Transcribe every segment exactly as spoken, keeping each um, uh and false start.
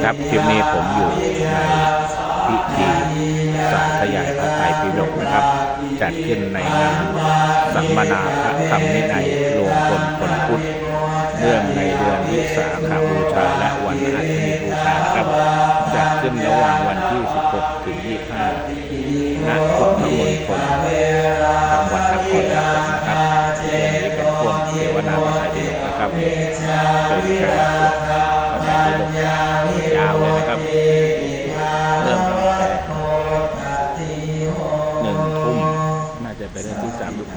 ครับ คลิปนี้ผมอยู่ในพิธีสาธยายพระไตรปิฎกนะครับ จัดขึ้นในงานสัมมนาพระธรรมวินัยรวมพลคนพุทธ เนื่องในเดือนวิสาขบูชาและวันอาทิตย์บูชาครับ จัดขึ้นระหว่างวันที่ สิบหก ถึง ยี่สิบห้า ณ พุทธมณฑลจังหวัดนครปฐมนะครับ ช่วงนี้เป็นช่วงเสวนาพระไตรปิฎกนะครับ เป็นการสวดพระไตรปิฎกยาวเลยนะครับ เริ่มตั้งแต่หนึ่งทุ่ม น่าจะไปเริ่มที่สามทุ่ม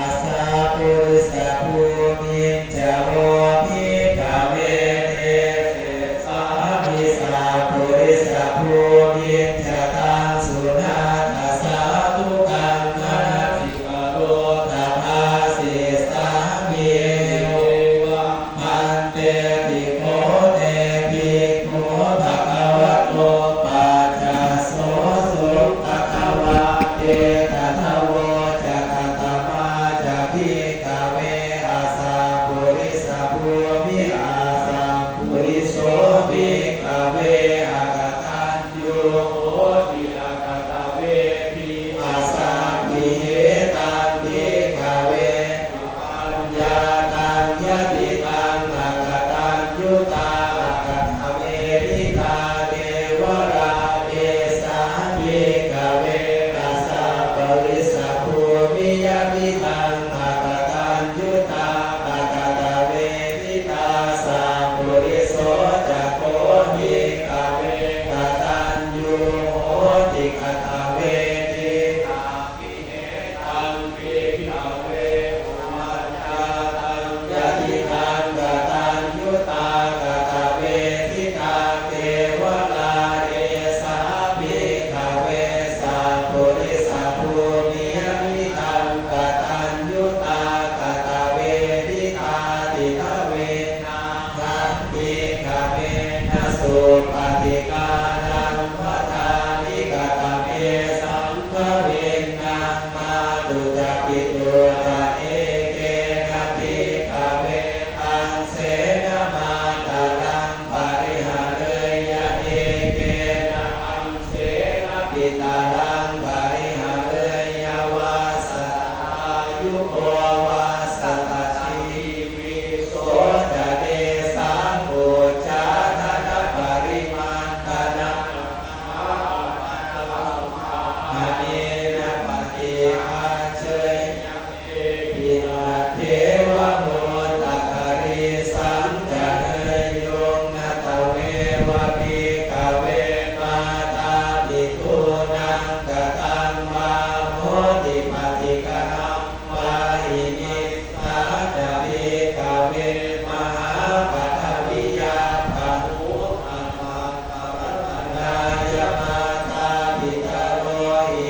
Asapurisabhūmiñca yo bhikkhave desessāmi sapurisabhūmiñca, taṃ suṇātha sādhukaṃ manasikarotha bhāsissāmīti. Evaṃ bhanteti kho te bhikkhū bhagavato paccassosuṃ. Bhagavā etadavoca: Katamā ca bhikkhave asapurisabhūmi? Asappuriso bhikkhave akataññū hoti akatavehi. Asabbihetaṃ bhikkhave paññātaṃ yadidaṃ: akataññutā akataveditā kevalā desā bhikkhave asapurisabhūmi. Yadidaṃ akataññutā akataveditā, sappuriso ca kho bhikkhave kataññū hoti akataveditā. Yadidaṃ kataññutā akataveditā kevalā desā bhikkhave sapurisabhūmi. Yadidaṃ kataññutā akataveditā, diṭṭhavinnā haṃ bhikkhave na suppaṭikāraṃ vadāmi. Katamesaṃ dvivinnaṃ mātu ca pitu ca? Ekena bhikkhave taṃsena mātaraṃ parihareyya, ekena taṃsena pitaraṃ parihareyya vā, saddhāyuko vā saddajīvī. So ca tesaṃ ucchādanaparimantanaṃ anena paṭiggacchantīti. Tatheva muttakarīsaṃ careyyuṃ. Na tveva bhikkhave mātāpitūnaṃ kataṃ vā hoti paṭikkama hini. Sā ca bhikkhave mahāpaṭhaviyā bahū pathakkaramānāya mātāpitaro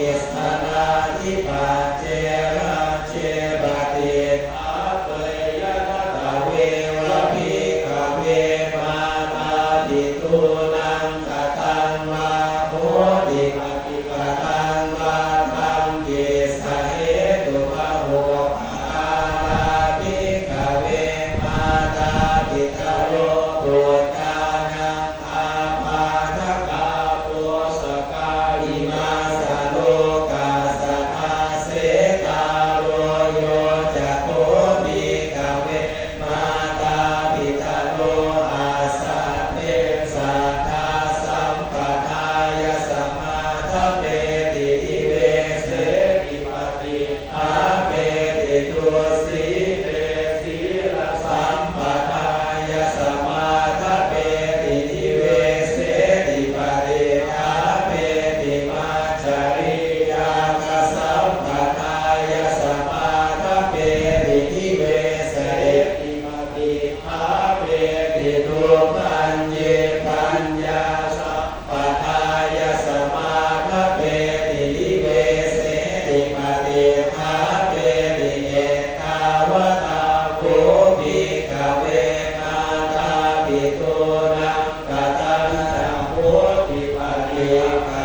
issarāni pacce rāje paṭiṭṭhāpeyya. Na tveva bhikkhave mātāpitūnaṃ kataṃ vā hoti paṭikkama vā taṃ kissahetupahoparārā bhikkhave mātāpitaro puttānaṃ ābādhakā posakā. Imassa lokassa dasettha no yo ca kho bhikkhave mātāpitaro assaddhe saddhasampādāya samādapeti niveseti paṭiṭṭhāpeti tusīte sīlasampādāya samādapeti niveseti paṭiṭṭhāpeti majjharīyāgasampādāya samādapeti niveseti paṭiṭṭhāpeti dukkhāni paññāsampādāya samādapeti niveseti paṭiṭṭhāpeti. Ettāvatā kho bhikkhave mātāpitūnaṃ katañca hoti paṭikkama.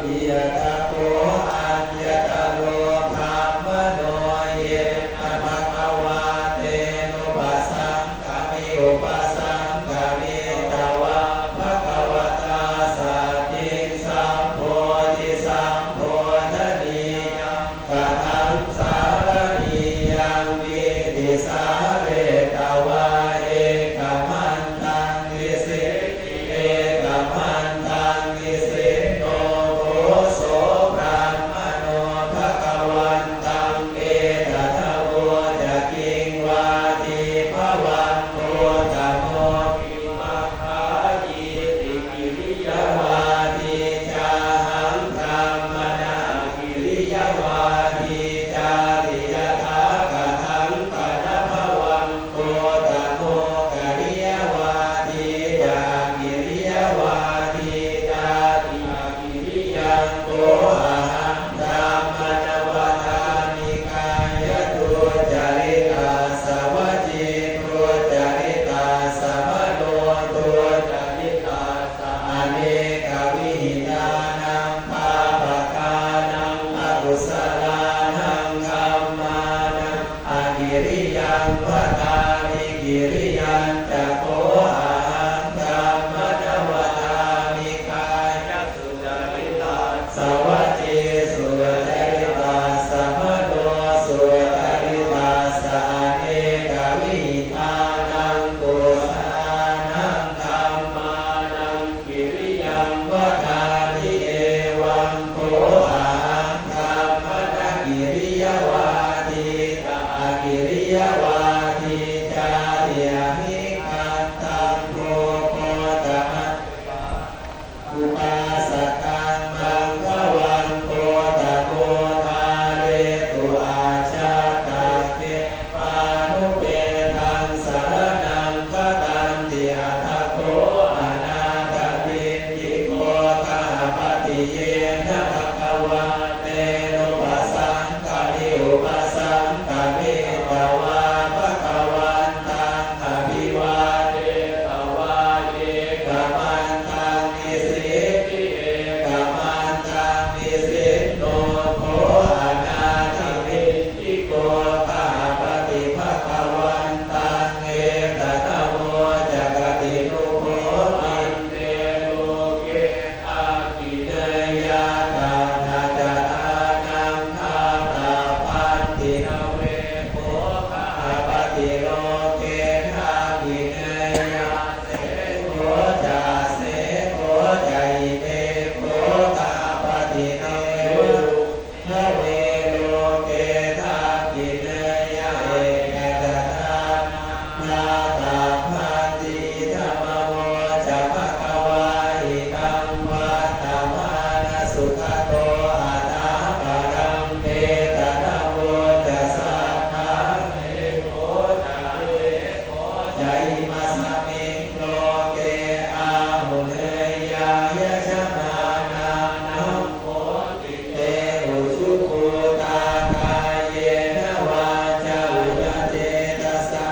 Idha kho aññataro brāhmaṇo yena bhagavā tenupasaṅkami upasaṅ Giriyañca kho ahaṃ dhammaṃ vadāmi, kāyasucaritassa vacīsucaritassa manosucaritassa anekavividhānaṃ kusalānaṃ dhammānaṃ giriyaṃ vadāmi. Evaṃ kho ahaṃ dhammaṃ agiriyavādī ca agiriyavādī cāti. Abhikkhantaṃ kho Gotama upāsakaṃ bhagavaṃ Gotamo dhāretu ajjhattaṃ devānupetaṃ saraṇaṃ gatanti. Atha kho anathapindiko gahapati yena bhagavā tenupasaṅkami. Upasaṅkamitvā bhagavantaṃ abhivādetvā ekamantaṃ nisīdi. Ekamantaṃ nisinno kho anathapindiko gahapati bhagavantaṃ etadavoca: Kati nu bho bhante loke dakkhiṇeyyā daddallanānaṃ ātappamakaṃ, nave kho gahapati loke dakkhiṇeyyā asekho ca asekho ca ime kho gahapatine uಭave loke dakkhiṇeyyā ekadassānaṃ ātappamakaṃ. Idamavoca bhagavā: Idaṃ vattamāna sugato athaparaṃ. Etadavoca: Sabbā ca imasmiṃ loke āhuneyya yajamānānaṃ hotu te ujubhūtā kāyena vācā uda cetasā.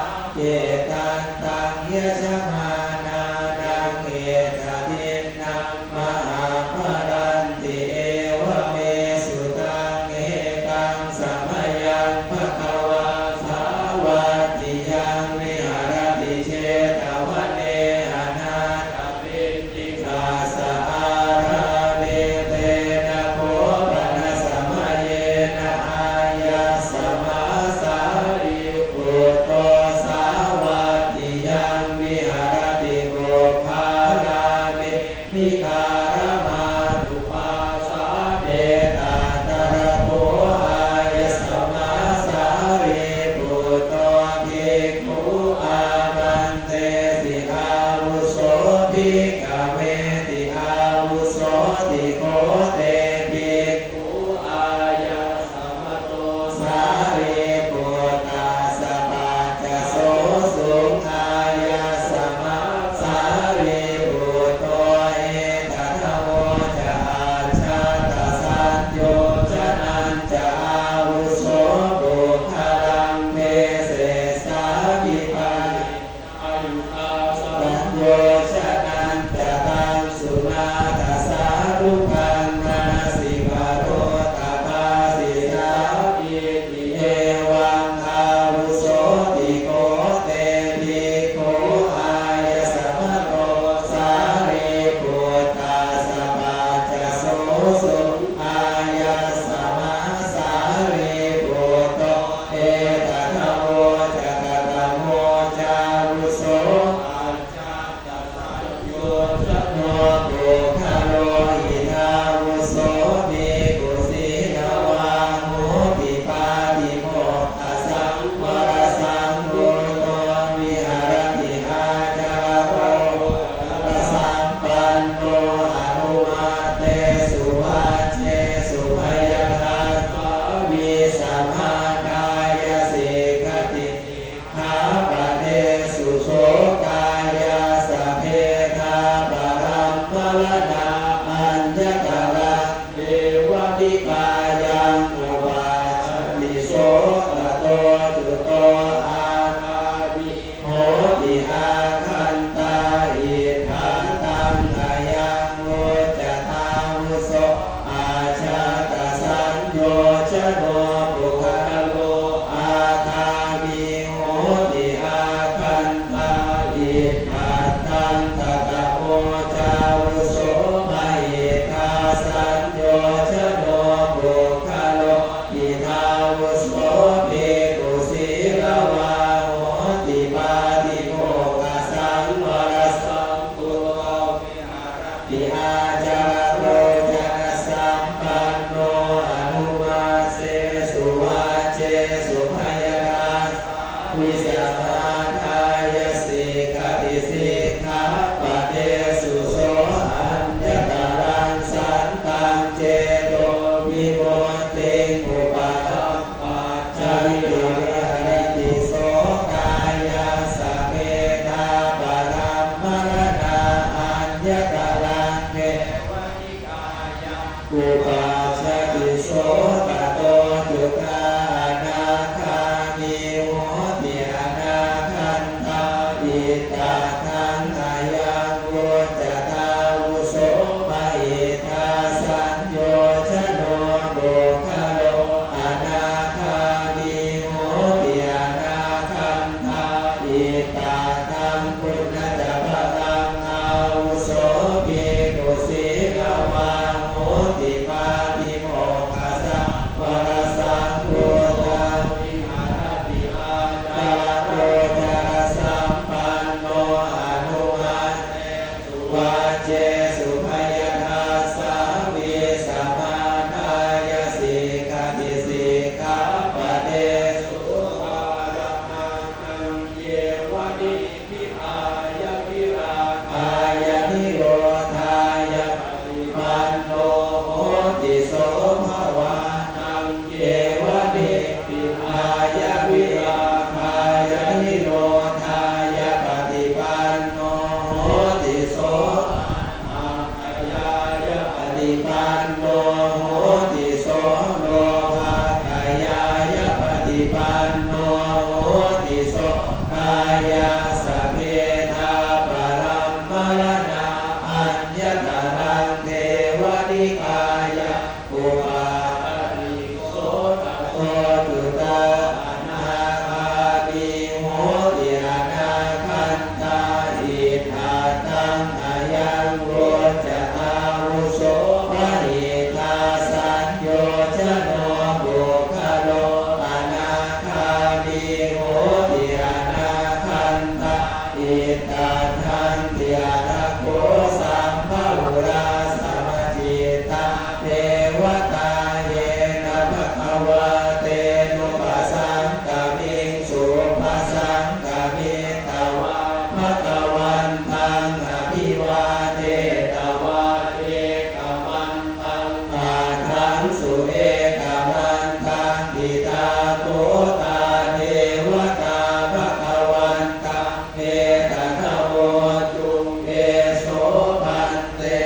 Ekantā yajamānānaṃ etadinnaṃ mahapphalanti. Evamme sutaṃ. Ekaṃ samayaṃ bhagavā sāvatthiyaṃ viharati jetavane anāthapiṇḍikassa ārāme. Tena kho pana samayena āyasmā sārīputto sāvatthiyaṃ viharati puggālāme nikkāramānubhāsate. Tatra kho āyasmā sārīputto bhikkhū āmantesi: Āvuso, bhikkhave ti āvusoti. Kho te bhikkhū āyasmato sārīputtassa paccasosuṃ. Āyasmā sārīputto etadavoca: Ajjhattasaññojanañca āvuso puggalaṃ desessāmi pariccāyuṃ. Saññojanañca taṃ suṇātha sādhukaṃ manasikarotha bhāsissāmīti. Evaṃ āvusoti. Kho te bhikkhū āyasmato sārīputtassa paccasosuṃ. Āyasmā sārīputto etadavoca: Katamo cāvuso ajjhattasaññojano puggalo? Idāvuso bhikkhu sīlavā hoti pātimokkhasam varasaṃyutto viharati ācāro varasampanno aṇumattesu vajjesu bhayadassā vīsamākāya sikkhati sikkhāpadesu. So Itthattaṃ katamo cāvuso, mahiddhāsaññojano puggalo, idhāvuso bhikkhu sīlavā hoti, pātimokkhasaṃvarasaṃ buddho viharati, ācaragocarasam- panno, anumassesu vācesu bhayadāsā, vi samādāya sikkhati, sikkhāpadesu so aññataraṃ, santaṃ ceto vimuttiṃ upasampajja, viharati so kāyassa mettāparamaraṇā, aññataraṃ devanikāyaṃ upajjati so. Tato duggā anāgāmī hoti, anakkhandhā ittadhaṃ, ayaṃ vucca tāvuso, mahiddhāsaññojano puggalo, anāgāmī hoti, anakkhandhā ittadhaṃ. Puññacaphalaṃ āvuso, bhikkhu sīlavā hoti, pātimokkhasaṃvarasaṃ buddho viharati, ācaragocarasam- panno, anumassesu vācesu bhayadāsā, vi samādāya sikkhati, sikkhāpadesu so paramatthaṃ yeva niṭṭhiyāya virāgāya nirodhāya paṭipanno hoti, so bhagavattaṃ yeva niṭṭhiyāya virāgāya nirodhāya paṭipanno hoti, so aṭṭhaṅgayāya paṭipanno hoti, so lokākayāya paṭipanno hoti, so kāyassa mettāparamaraṇā, aññataraṃ devanikāyaṃ upajjati so. Tato duggā anāgāmī hoti, anakkhandhā ittadhaṃ, ayaṃ vucca tāvuso, mahiddhāsaññojano puggalo, anāgāmī hoti, anakkhandhā ittadhanti. Atha kho sambhavurāsamajjhittā devatā, yena bhagavā tenupasaṅkamiṃsu, upasaṅkamitvā bhagavantaṃ abhivādetvā ekamantaṃ aṭṭhaṃsu. Ekamantaṃ ṭhitā kho tā devatā bhagavantaṃ etadavocuṃ: Eso bhante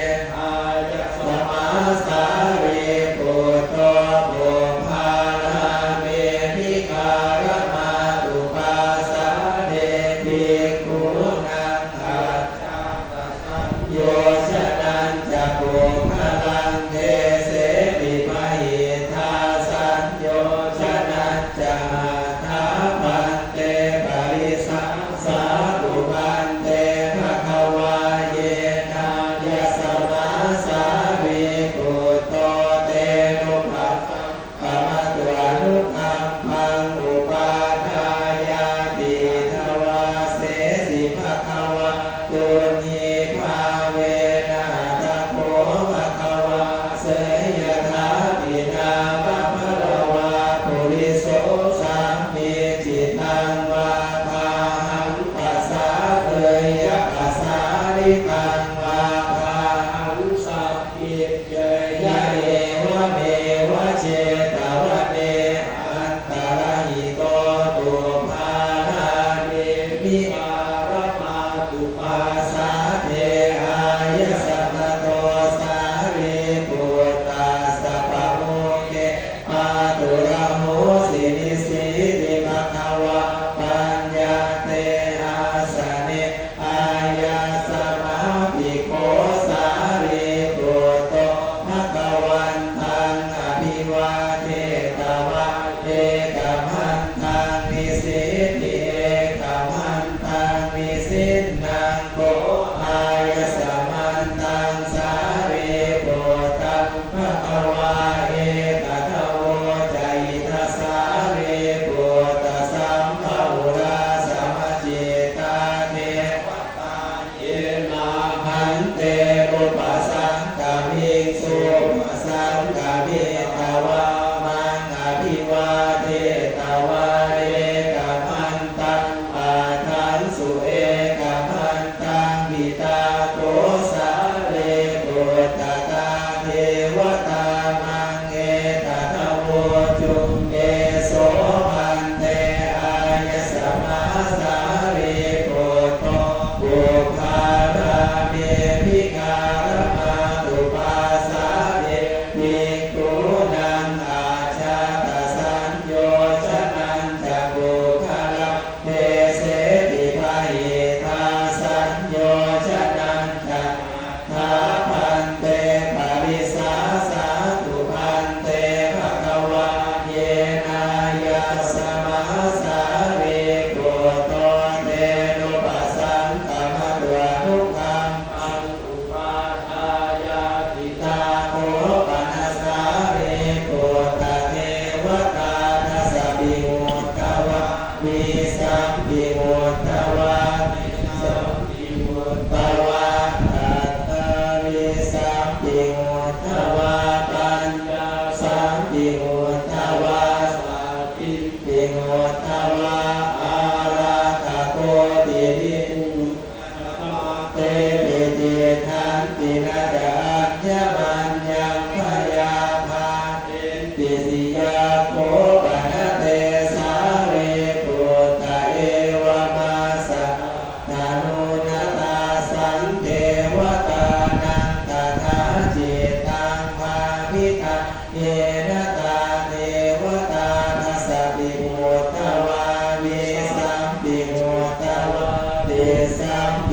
āyasmā sārīputto pubbārāme viharamātupāsāde bhikkhūnaṃ paccattasaṃyojanañca puggalaṃ, desemi bahiddhāsañyojanañca. Atha bhante parisā- sātu bhante bhagavā yenāyasmā sārīputto tenupasaṅkamatu anukampaṃ upādāyāti. Idavāsesi bhagavā tuṇhībhāvena. Atha kho bhagavā seyyathāpi nāma balavā puriso sammiñjitaṃ vā bāhaṃ pasāreyya, pasāritaṃ vā bāhaṃ sammiñjeyya, evameva jetavane antarahito pubbārāme viharamātu- pāsāde āyasmato sārīputtassa pamokkhena pāturahosi nisīdi bhagavā paññatte āsane āyasmā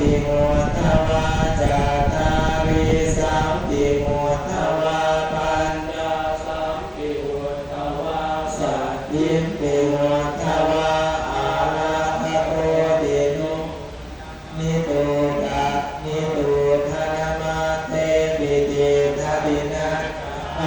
Muddhava cattārisampi muddhava pañcasampi uddhavā saddhimpi muddhava ārakkha koti nu nito ga nito dhanamatthe pi tiṭṭhati na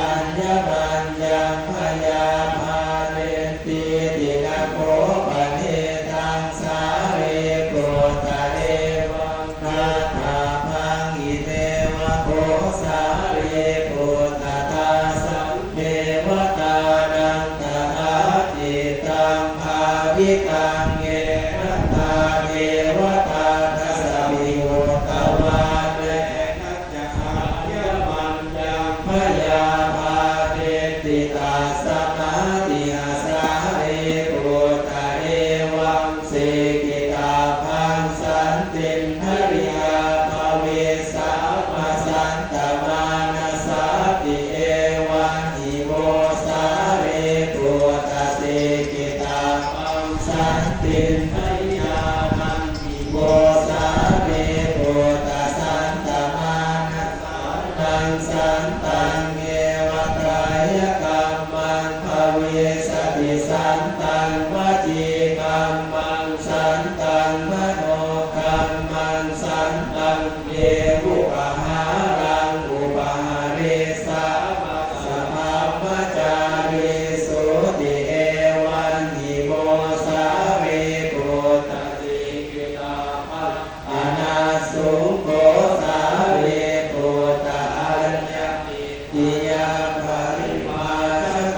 aññamaññaṃ byāpādettī ti na ko paṇītaṃ sārīputta evaṃ katabbaṃ ime va kho sārīputta tāsaṃ devatānaṃ tathā cittaṃ bhāvitaṃ yena tā devatā dasa vi uddhavā tena ca aññamaññaṃ byāpādettī tasmā ti ha sārīputta evaṃ sikitabbaṃ santindriyā bhavissāma santamānasā ti evaṃ hi vo sārīputta sikitabbaṃ santindriyānaṃ hi vo sārīputta santamānasānaṃ santaṃ eva kāyakammaṃ bhavissati santaṃ vacīkammaṃ santaṃ manokammaṃ santaṃ ye upahāraṃ upaharissāma sa brahmacārisu ti evaṃ hi vo sārīputta sikitabbaṃ anāsuṃ kho sārīputta aññamittiyā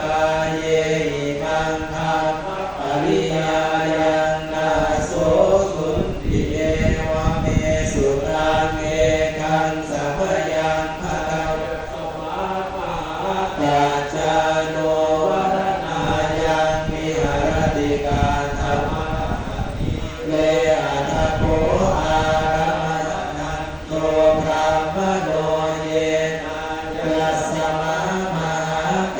paribhājakāyehi maṃ dhammapariyāyaṃ na sosunti evamesu taṃ ekaṃ samayaṃ bhagavato mahākacchāno vaṇṇāyaṃ viharati kaṭṭhamā kaṭṭhamāni atha kho ārabbhamanto brāhmaṇo yenāyasmā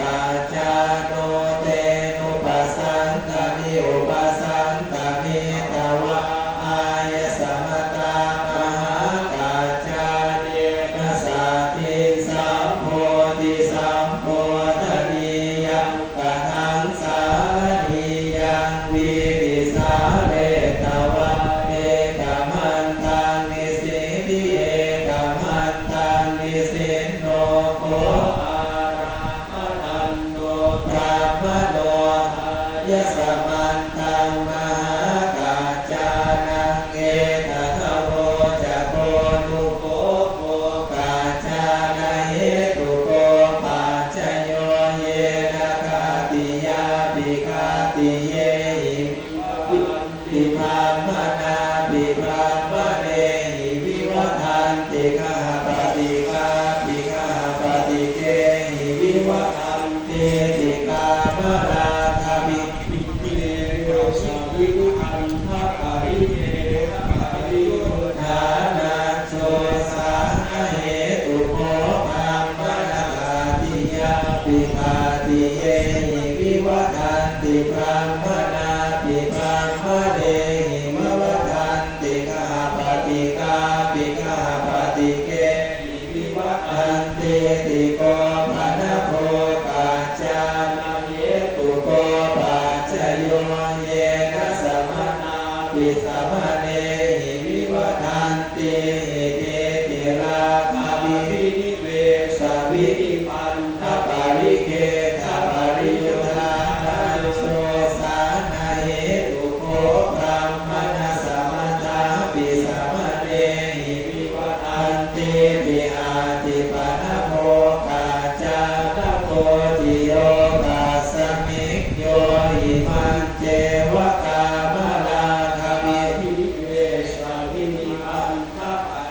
mahākacchāno tenupasaṅkami upasaṅkamitvā āyasmatā mahākacchānena saddhiṃ sambodhisampodaniyaṃ kathaṃ sāraniyaṃ vītisāretvā ekamantaṃ nisīdi ekamantaṃ nisinno kho ārabbhamanto brāhmaṇo āyasmantaṃ mahākacchānaṃ etadavoca kho nu kho kho kaccānahetuko paccayo yena khatiyāpi khatiyehi vivadanti brāhmaṇāpi brāhmaṇehi vivadanti gahapati gāpi gahapatikehi vivadantīti kāmaraga dānaṃ josānahetuko brāhmaṇā khatiyāpi khatiyehi vivadanti brāhmaṇāpi brāhmaṇehi vivadanti gahapati gāpi gahapatikehi vivadantīti kho pana kho kaccānahetuko paccayo yena samaṇāpi samaṇehi vivadantīti tīti rāgābhinivesavinipandaparigghedapariyuṭṭhānaṃ josānahetuko brāhmaṇasamaṇāpi samaṇehi vivadantīti. Atthi pana kho kaccāna kho tiyo kasmiṃ yo imañceva kāmarāgabhinivesavinipandapari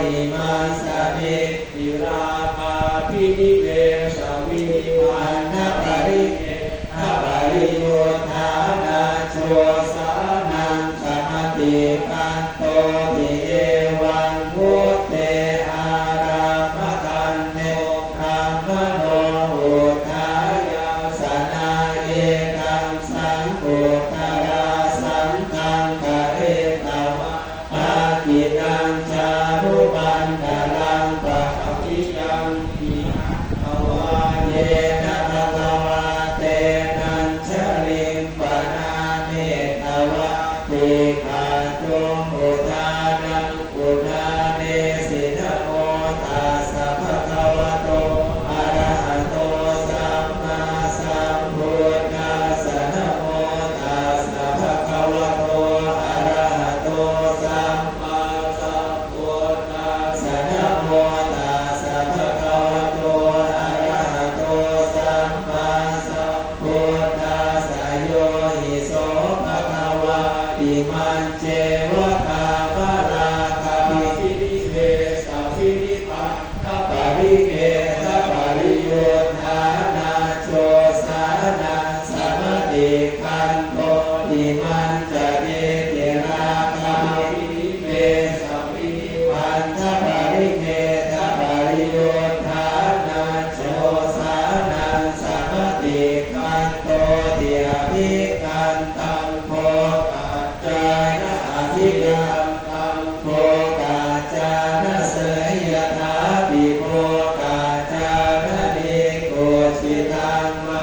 imaṃ samitiṃ vītarāgābhinivesavītarakaṃ bhikkhūnaṃ paṭiggaṇhapariyyuṭṭhānaṃ jhosānaṃ samatikkhanto ti. Evaṃ vutte ārāmagantho brāhmaṇo udāyāsanā ekaṃ saṅghuttarasaṅghaṃ gahetvā dakkhiṇaṃ cārumaṇḍalaṃ pāpūjitaṃ vihāravāhena bhagavā tenañjaliṃ paṇāmetvā dīghajjhumudānaṃ udānesi: Namo tassa bhagavato arahato sammāsambuddhassa. Namo tassa bhagavato arahato sammāsambuddhassa. Namo tassa bhagavato arahato sammāsambuddhassa. Yo hi so bhagavā imañceva kāmārakkhabhinivesabhinipandaparidesapariyuṭṭhānaṃ jhosānaṃ samatikkhanto imañca diṭṭhirāgabhinivesabhinipandaparidesapariyuṭṭhānaṃ jhosānaṃ samatikkhanto ti. Abhikkantaṃ bhogacchāya abhikkantaṃ bhogacchāya seyyathāpi bhogacchāya nikkujjitaṃ vā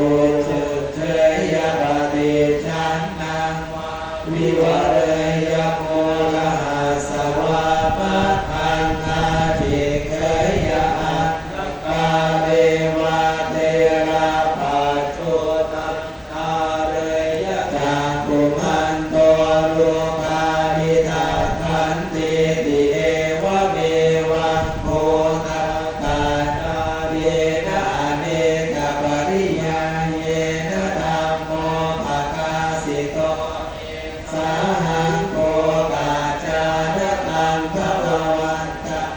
uccisseyya paṭichannaṃ vā vivareyya, koḷhassa vā magghaṃ adhiggayha, andhakāre vā therā paccudānāreyya, cakkhumanto rūpāni dassantī ti. Evamevaṃ bhūtaṃ atthāya anekapariyyāyena dhammo pabbajito. Sāhaṃ bhogacchāya taṃ bhagavantaṃ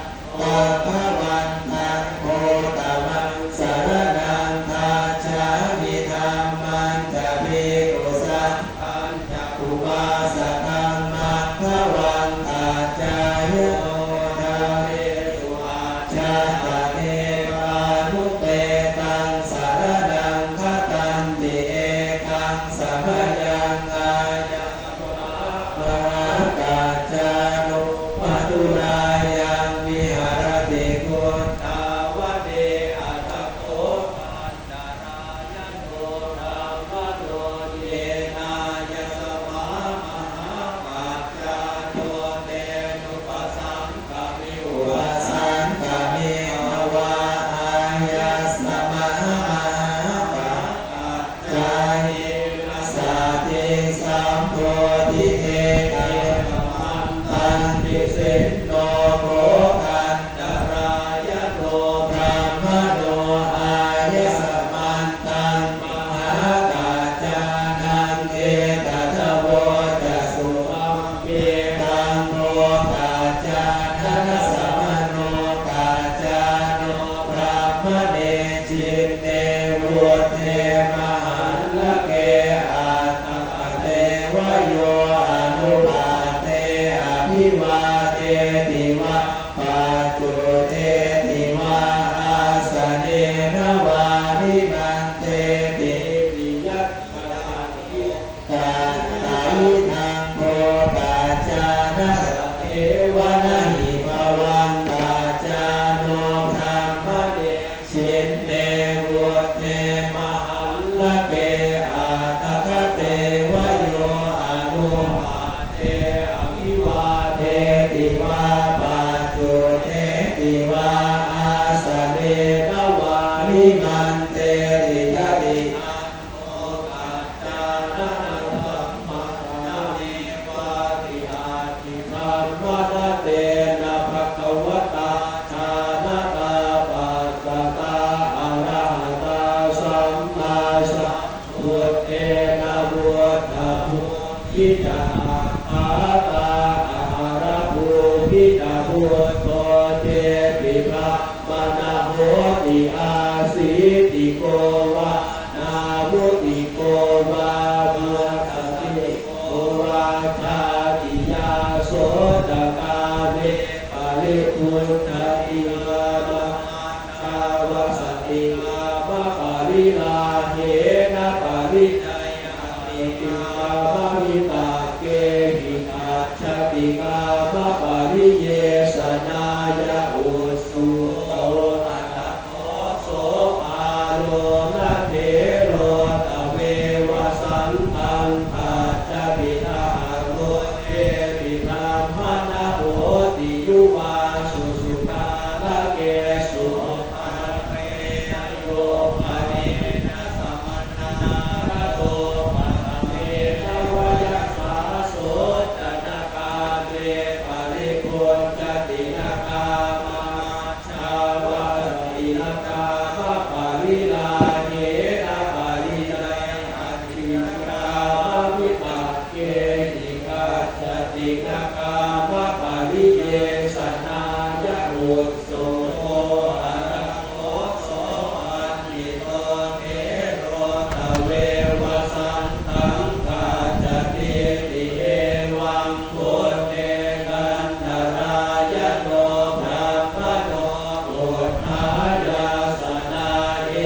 bhagavantaṃ uttamaṃ saraṇaṃ gacchāmi. Dhammañca bhikkhusaṅghañca upāsakaṃ maṅgavaṃ gacchāya. Yo dhammesu ajjhattadevanupetāṃ saraṇaṃ gatanti ekaṃ samayaṃ āyasmā mahākajjhāno mathurāyaṃ viharati. Kuṇḍāvane atha kho badarāyano brāhmaṇo yenāyasmā mahākajjhāno tenupasaṅkami. Upasaṅkamitvā āyasmā mahākajjhā jjhāyena saddhiṃ sambodhi. Etaṃ bhagavantaṃ nisinno kho badarāyano brāhmaṇo āyasmantaṃ mahākajjhānaṃ etadavoca: Sumametaṃ bhogacchāya na samaṇo kajjhāno brāhmaṇe cin ne vuḍḍhe mahallake aṭṭhagate va yo anupaṭṭhe abhivādeti va paccuddeti vā āsanena vā nimanteti. Iti yaṃ khaṇaṃ itthattāyitaṃ bhogacchāya sadeva na hi bhavaṃ kajjhāno brāhmaṇe cin ne vuḍḍhe mahallake aṭṭhagate va yo anupaṭṭhe abhivādeti vā paccuddeti vā āsanena vā nimanteti. Yadi Brahmaṇatena bhagavatā jānatā passatā arahatā sammāsambuddhena vuṭṭhābhū hi ca ābhātā āhārābhūhi ca buddho ko vā nāvutiko vā vāsatiko vā jātiyā sotakāme paribhuñjati kāmamajjhavasati kāmaparillāhena pariññeyya kāmavitakkena gacchati kāmaparidesanāya. Ussuko atha kho so bālo na thero tveva santaṃ gacchati tharokepi brāhmaṇā hoti yuvassu sudārakesu. Yo panena samaṇārato paṭhamena vayasā so janakāme paribhuñjati na kāmamajjhavasati na kāmaparillāhena pariññeyya kāmavitakkena gacchati na kāmaparidesanāya. Ussuko atha kho so paṇḍito thero tveva santaṃ gacchati ti evaṃ buddhe kaṇḍarāyano brāhmaṇo buddhāyassanā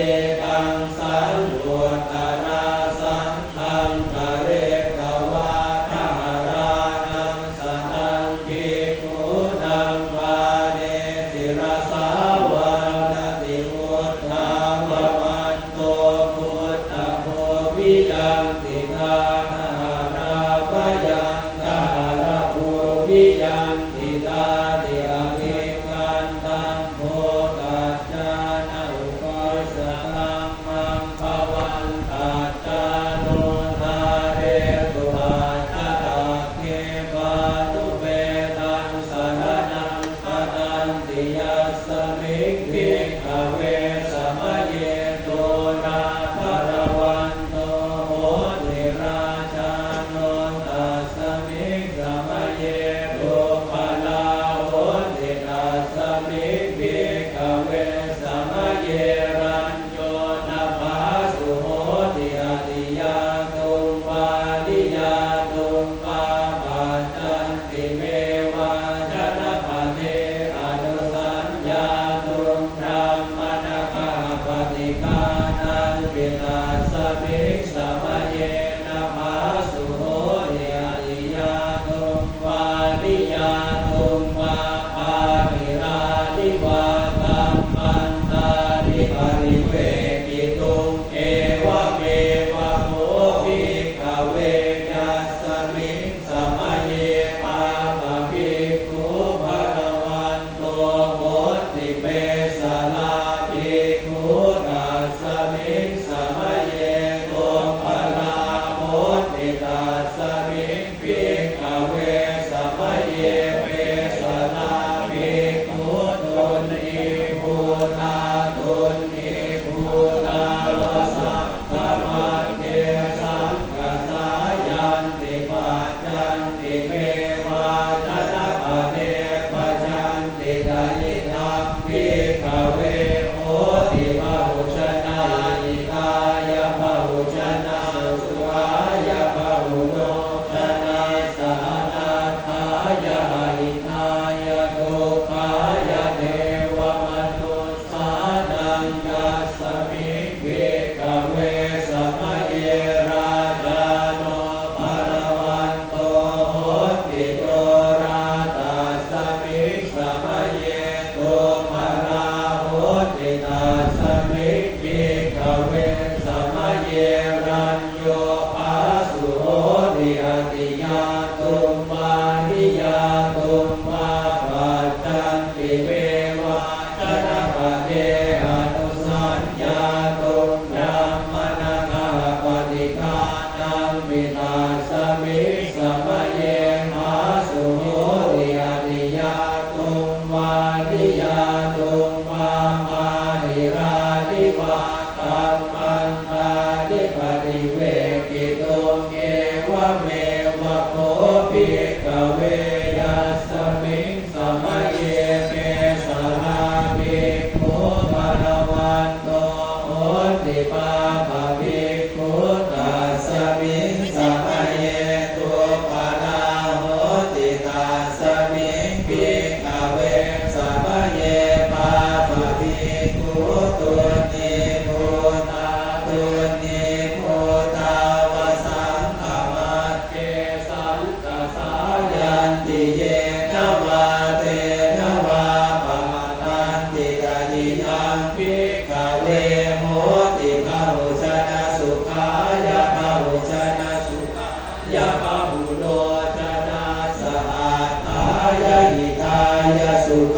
ekaṃ saṃ vuttara saṅghaṃ kare tvā ṭhārānaṃ sanaṃ bhikkhūnaṃ pāṇe sirasā vandati. Buddhāva man to buddhabhūmiyaṃ ṭhitā dhārābhayaṅkarabhūmiyaṃ ṭhitāti abhikkhantaṃ bhūtañāṇa upajjhakammaṃ bhavaṃ tacchā no dhāretu pacchadakkhemānupetaṃ saraṇaṃ patanti. Yasmiṃ bhikkhave samaye dūrā balavanto hoti rājāno tasmiṃ samaye dubbalā hoti tasmiṃ bhikkhave samaye rañño na phāsu hoti. Atiyā tumhāniyā tumhā paccantimeva janapade anusan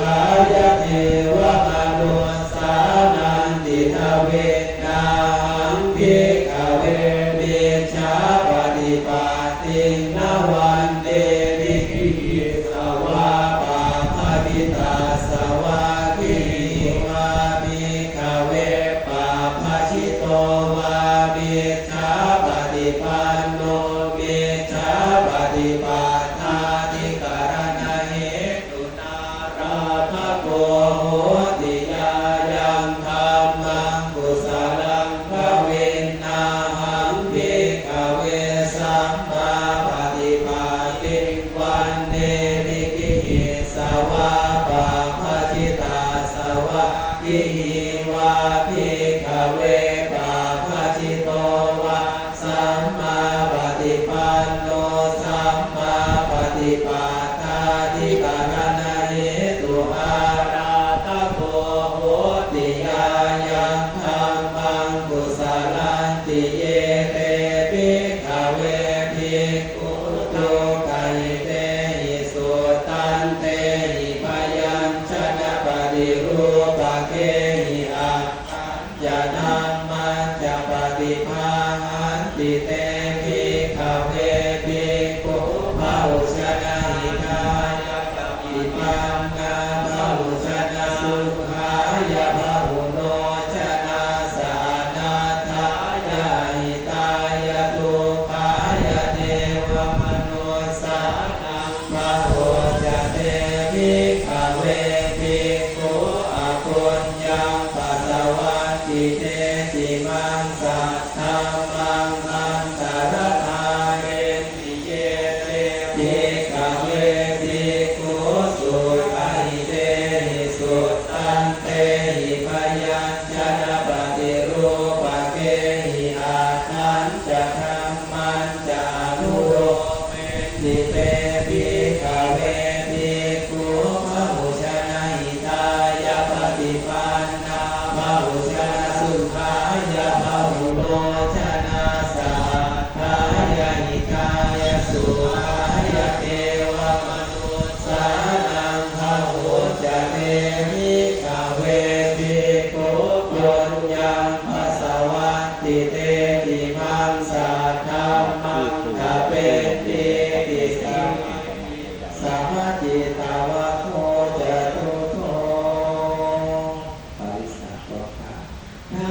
kāyadevamanussānanti. Naveṇāhaṃ bhikkhave micchāpaṭipattiṃ na vandemi gīhisavā pāpajitassa vā. Gīhi vā bhikkhave pāpajito vā micchāpaṭipanno micchāpaṭipattādhikaraṇahetu nārādhako hoti. Yā yaṃ dhammaṃ kusalaṃ paveṇāhaṃ bhikkhave sammāpaṭipattiṃ vandemi gīhisavā pāpajitassa vā. Gīhi vā bhikkhave pāpajito vā sammāpaṭipanno sammāpaṭipattādhikaraṇahetu ārādhako hoti. Yā yaṃ dhammaṃ kusalanti ye te bhikkhave bhikkhū dukkahitehi suttaṃ tehi byañjanapaṭiru